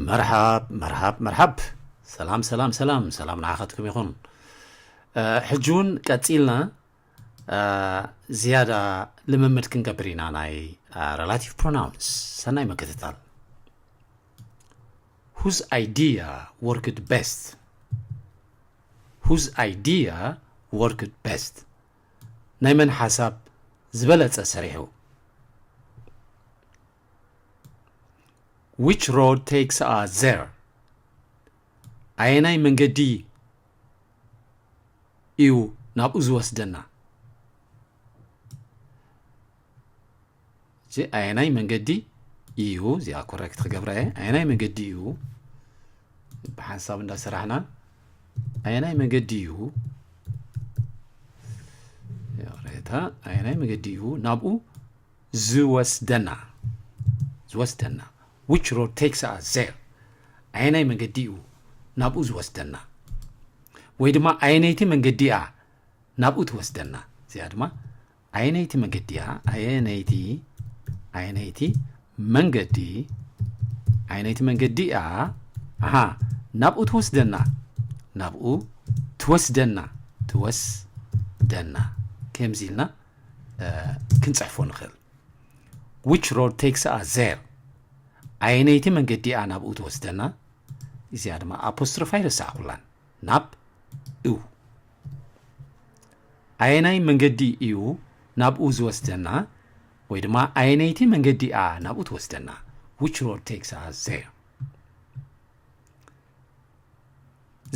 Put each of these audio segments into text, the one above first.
መርሓብ መርሓብ መርሓብ። ሰላም ሰላም ሰላም ሰላም ንዓኻትኩም ይኹን። ሕጂ እውን ቀፂልና ዝያዳ ልምምድ ክንገብር ኢና ናይ relative pronouns። ሰናይ ምክትታል። Whose idea worked best? Whose idea worked best? ናይ መን ሓሳብ ዝበለጸ ሰሪሑ? Which road takes us there? ኣየናይ መንገዲ እዩ ናብኡ ዝወስደና? እዚ ኣየናይ መንገዲ እዩ? እዚኣ ኮረክት ክገብራ እየ። ኣየናይ መንገዲ እዩ? ብሓንሳብ እንዳሰራሕና ኣየናይ መንገዲ እዩ? ሬታ ኣየናይ መንገዲ እዩ ናብኡ ዝወስደና? ዝወስደና? Which road takes us there? ኣየናይ መንገዲ እዩ ናብኡ ዝወስደና? ወይ ድማ ኣየነይቲ መንገዲ እያ ናብኡ ትወስደና? እዚኣ ድማ ኣየነይቲ መንገዲ እያ? ኣየነይቲ ኣየነይቲ መንገዲ ኣየነይቲ መንገዲ እያ? ኣሃ ናብኡ ትወስደና ናብኡ ትወስደና ትወስደና ከምዚ ኢልና ክንፅሕፎ ንኽእል። Which road takes us there? ኣየነይቲ መንገዲ እያ ናብኡ ትወስደና? እዚኣ ድማ ኣፖስትሮፍ ኣይረሳዕኩላን። ናብ እው ኣየናይ መንገዲ እዩ ናብኡ ዝወስደና? ወይ ድማ ኣየነይቲ መንገዲ እያ ናብኡ ትወስደና? Which road takes us there?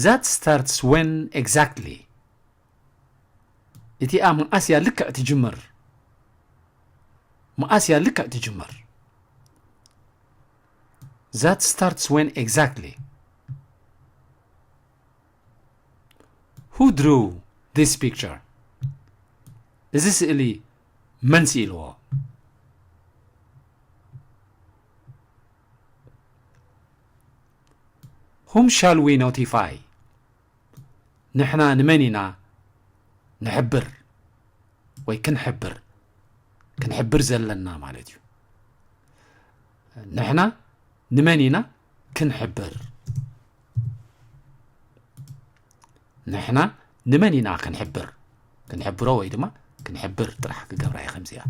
That starts when exactly? እቲኣ መኣስ እያ ልክዕ ትጅምር? መኣስ እያ ልክዕ ትጅምር? That starts when exactly? Who drew this picture? እዚ ስእሊ መን ስኢልዎ? Whom shall we notify? ንሕና ንመን ኢና ንሕብር ወይ ክንሕብር? ክንሕብር ዘለና ማለት እዩ። ንሕና ንመን ኢና ክንሕብር? ንሕና ንመን ኢና ክንሕብር? ክንሕብሮ ወይ ድማ ክንሕብር ጥራሕ ክገብራ እየ ከምዚኣ።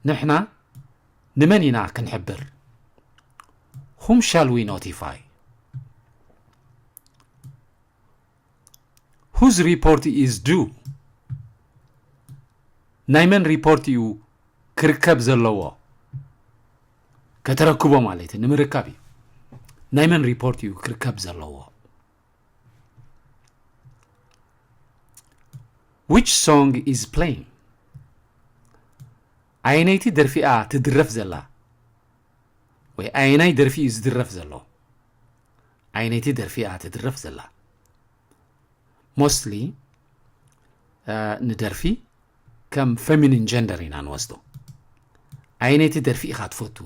ንሕና ንመን ኢና ክንሕብር? Whom shall we notify? Whose report is due? ናይ መን ሪፖርት እዩ ክርከብ ዘለዎ? ከተረክቦ ማለት እዩ፣ ንምርካብ እዩ። ናይ መን ሪፖርት እዩ ክርከብ ዘለዎ? Which song is playing? ኣየነይቲ ደርፊ እያ ትድረፍ ዘላ? ወይ ኣየናይ ደርፊ እዩ ዝድረፍ ዘሎ? ኣየነይቲ ደርፊ እያ ትድረፍ ዘላ? Mostly ንደርፊ ከም ፌሚኒን ጀንደር ኢና ንወስዶ። ኣየነይቲ ደርፊ ኢኻ ትፈቱ?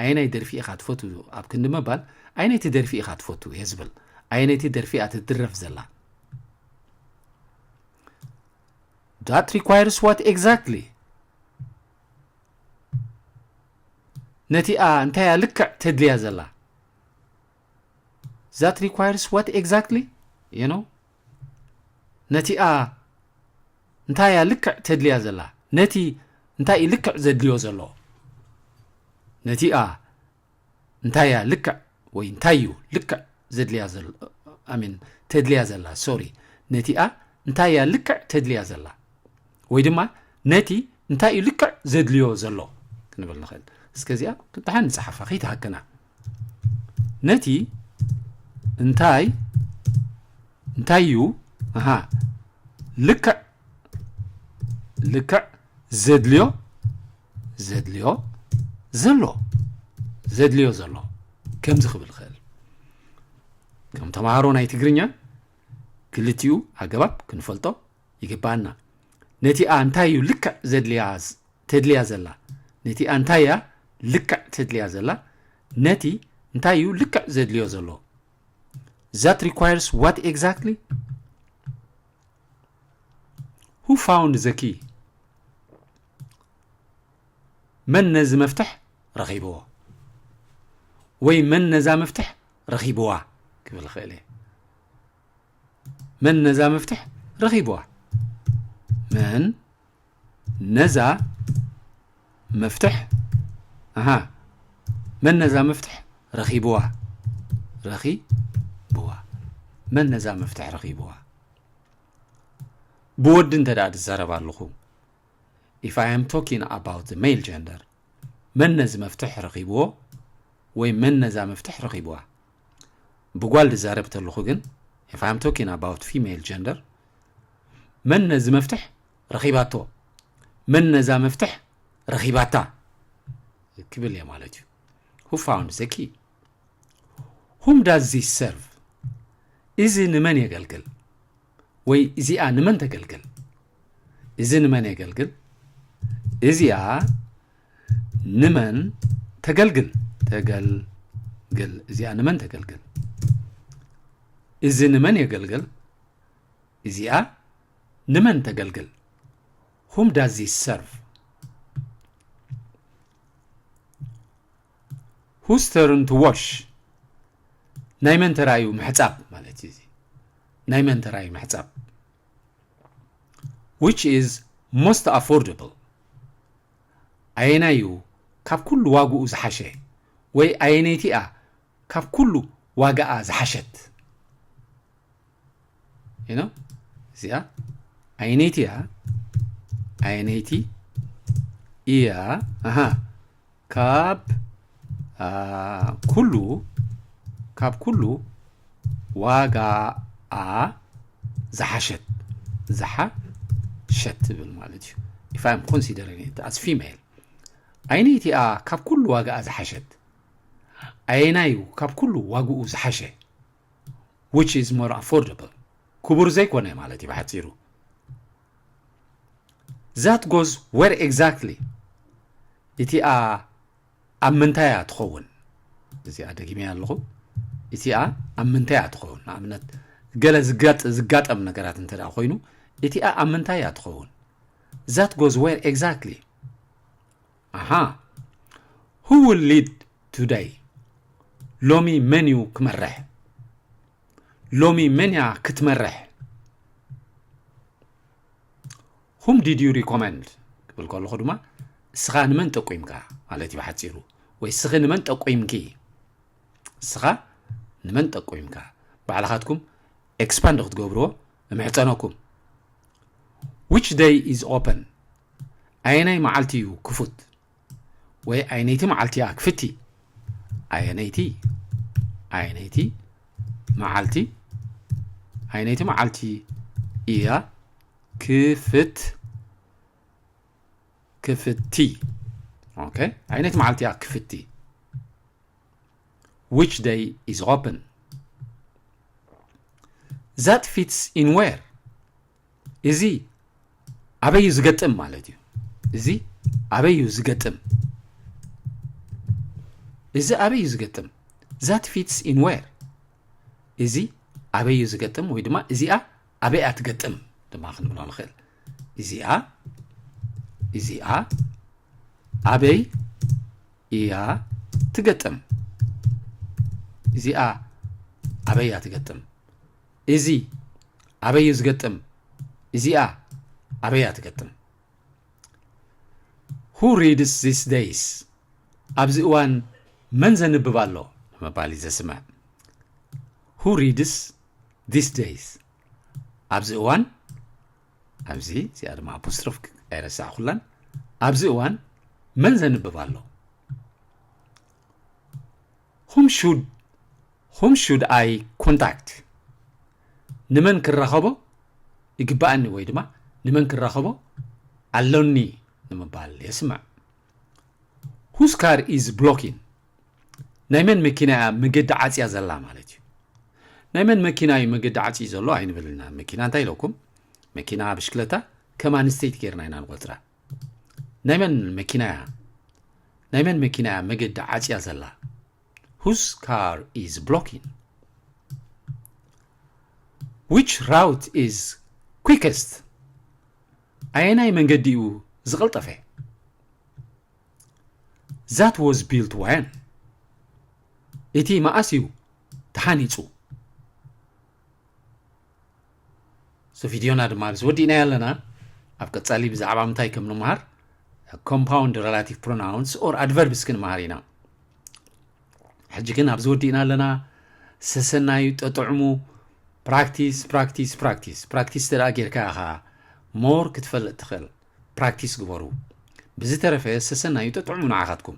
ኣየናይ ደርፊ ኢኻ ትፈቱ? ኣብ ክንዲ ምባል ኣየነይቲ ደርፊ ኢኻ ትፈቱ እየ ዝብል። ኣየነይቲ ደርፊ እያ ትድረፍ ዘላ? That requires what exactly? ነቲኣ እንታይ እያ ልክዕ ተድልያ ዘላ? That requires what exactly? You know? ነቲኣ እንታይ እያ ልክዕ ተድልያ ዘላ? ነቲ እንታይ እዩ ልክዕ ዘድልዮ ዘሎ? ነቲኣ እንታይ እያ ልክዕ ወይ እንታይ እዩ ልክዕ ዘድልያ ዘሎ? ኣሚን ተድልያ ዘላ ሶሪ። ነቲኣ እንታይ እያ ልክዕ ተድልያ ዘላ? ወይ ድማ ነቲ እንታይ እዩ ልክዕ ዘድልዮ ዘሎ ክንብል ንኽእል። እስከ እዚኣ ደሓን ንፅሓፋ ከይትሃከና። ነቲ እንታይ እንታይ እዩ ኣሃ ልክዕ ልክዕ ዘድልዮ ዘድልዮ ዘሎ ዘድልዮ ዘሎ ከምዚ ክብል ይኽእል። ከም ተምሃሮ ናይ ትግርኛ ክልቲኡ ኣገባብ ክንፈልጦ ይግባኣና። ነቲኣ እንታይ እዩ ልክዕ ዘድልያ ተድልያ ዘላ? ነቲኣ እንታይ እያ ልክዕ ተድልያ ዘላ? ነቲ እንታይ እዩ ልክዕ ዘድልዮ ዘሎ? That requires what exactly? Who found the key? መን ነዚ መፍትሕ ረኺብዎ? ወይ መን ነዛ መፍትሕ ረኺብዋ ክብል ይኽእል እየ። መን ነዛ መፍትሕ ረኺብዋ? መን ነዛ መፍትሕ ኣሃ መን ነዛ መፍትሕ ረኺብዋ? ረኺብዋ። መን ነዛ መፍትሕ ረኺብዋ? ብወዲ እንተ ደኣ ዝዛረብ ኣለኹ፣ if I am talking about the male gender፣ መን ነዚ መፍትሕ ረኺብዎ ወይ መን ነዛ መፍትሕ ረኺብዋ? ብጓል ዝዛረብ ተለኹ ግን፣ if I am talking about female gender፣ መን ነዚ መፍትሕ ረኺባቶ? መን ነዛ መፍትሕ ረኺባታ? ክብል እየ ማለት እዩ። Who found the key? Whom does this serve? እዚ ንመን የገልግል? ወይ እዚኣ ንመን ተገልግል? እዚ ንመን የገልግል? እዚኣ ንመን ተገልግል? ተገልግል። እዚኣ ንመን ተገልግል? እዚ ንመን የገልግል? እዚኣ ንመን ተገልግል? Whom does this serve? Whose turn to wash? ናይ መን ተራ እዩ ምሕጻብ ማለት እዩ። እዚ ናይ መን ተራ እዩ ምሕጻብ? Which is most affordable? ኣየናይ እዩ ካብ ኩሉ ዋግኡ ዝሓሸ? ወይ ኣየነይቲ እያ ካብ ኩሉ ዋጋኣ ዝሓሸት? You know? እዚኣ ኣየነይቲ እያ? ኣየነይቲ እያ? ኣሃ፣ ካብ ኩሉ ካብ ኩሉ ዋጋኣ ዝሓሸት ዝሓሸት ትብል ማለት እዩ። If I'm considering it as female፣ ኣየነይቲ እያ ካብ ኩሉ ዋጋኣ ዝሓሸት? ኣየናይ እዩ ካብ ኩሉ ዋግኡ ዝሓሸ? Which is more affordable? ክቡር ዘይኮነ ማለት እዩ ብሓፂሩ። That goes where exactly? እቲኣ ኣብ ምንታይ እያ ትኸውን? እዚኣ ደጊመያ ኣለኹ። እቲኣ ኣብ ምንታይ እያ ትኸውን? ንኣብነት ገለ ዝጋጥ- ዝጋጠም ነገራት እንተ ደኣ ኮይኑ እቲኣ ኣብ ምንታይ እያ ትኸውን? That goes where exactly? ኣሃ። Who will lead today? ሎሚ መን እዩ ክመርሕ? ሎሚ መን እያ ክትመርሕ? Whom did you recommend? ክብል ከለኹ ድማ እስኻ ንመን ጠቁምካ ማለት እዩ ብሓፂሩ። ወይ እስኺ ንመን ጠቁምኪ? እስኻ ንመን ጠቁምካ? ባዕልኻትኩም expand ክትገብርዎ እምሕፀነኩም። Which day is open? ኣየናይ መዓልቲ እዩ ክፉት? ወይ ኣየነይቲ መዓልቲ እያ ክፍቲ? ኣየነይቲ ኣየነይቲ መዓልቲ ኣየነይቲ መዓልቲ እያ ክፍት ክፍቲ? Okay፣ ኣየነይቲ መዓልቲ እያ ክፍቲ? Which day is open? That fits in where? እዚ ኣበይ እዩ ዝገጥም ማለት እዩ። እዚ ኣበይ እዩ ዝገጥም? እዚ ኣበይ እዩ ዝገጥም? That fits in where? እዚ ኣበይ እዩ ዝገጥም ወይ ድማ እዚኣ ኣበይ እያ ትገጥም ድማ ክንብሎ ንኽእል። እዚኣ እዚኣ ኣበይ እያ ትገጥም? እዚኣ ኣበይ እያ ትገጥም? እዚ ኣበይ እዩ ዝገጥም? እዚኣ ኣበይ እያ ትገጥም? Who reads these days? ኣብዚ እዋን መን ዘንብብ ኣሎ ንምባል እዩ ዘስምዕ። Who reads these days? ኣብዚ እዋን ኣብዚ እዚኣ ድማ ኣፖስትሮፍ ኣይረሳዕኩላን። ኣብዚ እዋን መን ዘንብብ ኣሎ? Whom should whom should I contact? ንመን ክራኸቦ ይግባኣኒ ወይ ድማ ንመን ክራኸቦ ኣሎኒ ንምባል የስምዕ። Whose car is blocking? ናይ መን መኪና እያ መገዲ ዓፅያ ዘላ ማለት እዩ። ናይ መን መኪና እዩ መገዲ ዓፅዩ ዘሎ ኣይንብል ኢና። መኪና እንታይ ኢለኩም? መኪና ብሽክለታ ከም ኣንስተይቲ ጌርና ኢና ንቆፅራ። ናይ መን መኪና እያ ናይ መን መኪና እያ መገዲ ዓፅያ ዘላ? Whose car is blocking? Which route is quickest? ኣየናይ መንገዲ እዩ ዝቐልጠፈ? That was built when? እቲ መኣስ እዩ ተሃኒጹ? So ቪድዮና ድማ ኣብዚ ወዲእናዮ ኣለና። ኣብ ቀጻሊ ብዛዕባ ምንታይ ከም ንምሃር፣ compound relative pronouns or adverbs ክንምሃር ኢና። ሕጂ ግን ኣብዚ ወዲእና ኣለና። ሰሰናዩ፣ ጠጥዕሙ፣ practice practice practice practice ተደኣ ጌርካ ኢኻ more ክትፈልጥ ትኽእል። Practice ግበሩ። ብዝተረፈ ሰሰናዩ፣ ጠጥዕሙ ንዓኻትኩም።